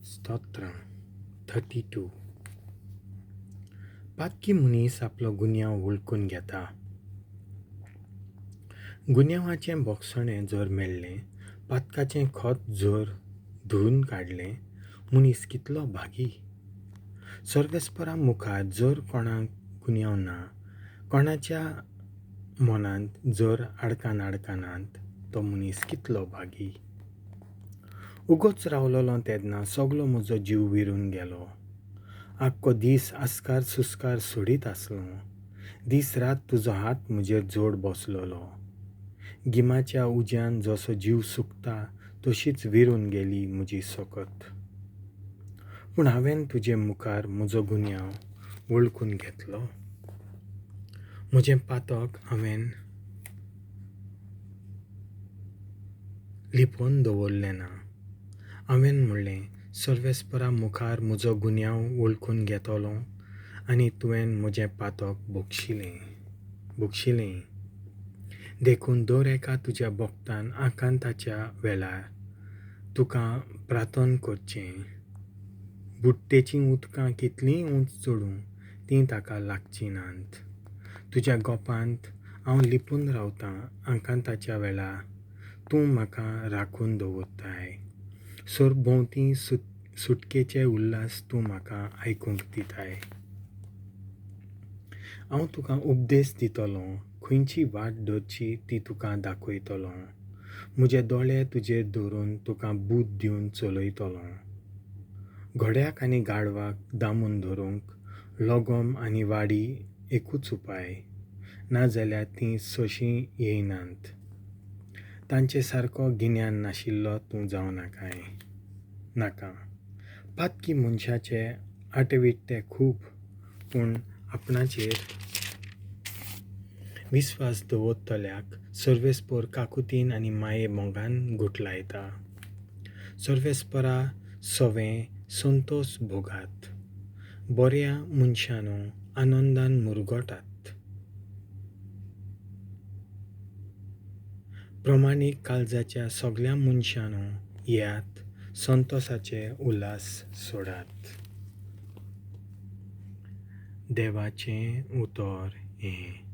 स्तोत्रां 32. पातकी मनीस आपलो गुन्यांव वळखून घेता. गुन्यांवाचें बोगसणें जर मेळ्ळें, पातकाचें खत जर धुवन काडलें, मनीस कितलो भागी. सर्वेस्परा मुखार जर कोणाक गुन्यांव ना, कोणाच्या मनांत जर आडकान आडकानात, तो मनीस कितलो भागी. उगोच रावलोलो तेन्ना सगलो म्हजो जीव विरून गेलो. आख्खो दीस आस्कार सुस्कार सोडीत आसलो. दीस रात तुजो हात म्हजेर जोड बसलोलो. गिमाच्या उज्यान जसो जीव सुकता तशीच विरून गेली म्हजी सकत. पूण हांवें तुजे मुखार म्हजो गुन्यांव वळखून घेतलो. म्हजें पातक हांवें लिपोवन दवरलें ना. हांवें म्हणलें, सर्वेस्परा मुखार म्हजो गुन्यांव वळखून घेतलो आनी तुवें म्हजें पातक बक्षिलें. देखून दर एका तुज्या भक्तान आकांताच्या वेळार तुका प्रार्थन करचें. बुडटेचीं उदकां कितलींय उंच चडूं तीं ताका लागचीं नात. तुज्या गोपांत हांव लिपून रावतां. आकांताच्या वेळार तूं म्हाका राखून दवरताय. सरभोंवती सुटकेचे उल्हास तूं म्हाका आयकूंक दिताय. हांव तुका उपदेश दितलो, खंयची वाट धरची ती तुका दाखयतलो. म्हजे दोळे तुजेर दवरून तुका बूद दिवन चलयतलो. घोड्याक आनी गाडवाक दामून धरूंक लगम आनी वाडी एकूच उपाय, नाजाल्यार तीं सशीं येयनात. तांचे सारको गिन्यान नाशिल्लो तूं जावं नाकाय नाका. पातकी मनशाचे आटविट्टे खूब, पूण आपणाचेर विस्वास दवरतल्याक सर्वेस्पर काकुतीन आनी माये मोगान गुठलायता. सर्वेस्परा सवें संतोश भोगात. बऱ्या मनशानू आनंदान मुरगटात. प्रमाणीक काळजाच्या सगल्या मनशानू येयात, संतोसाचे उल्हास सोडात. देवाचें उतर हें.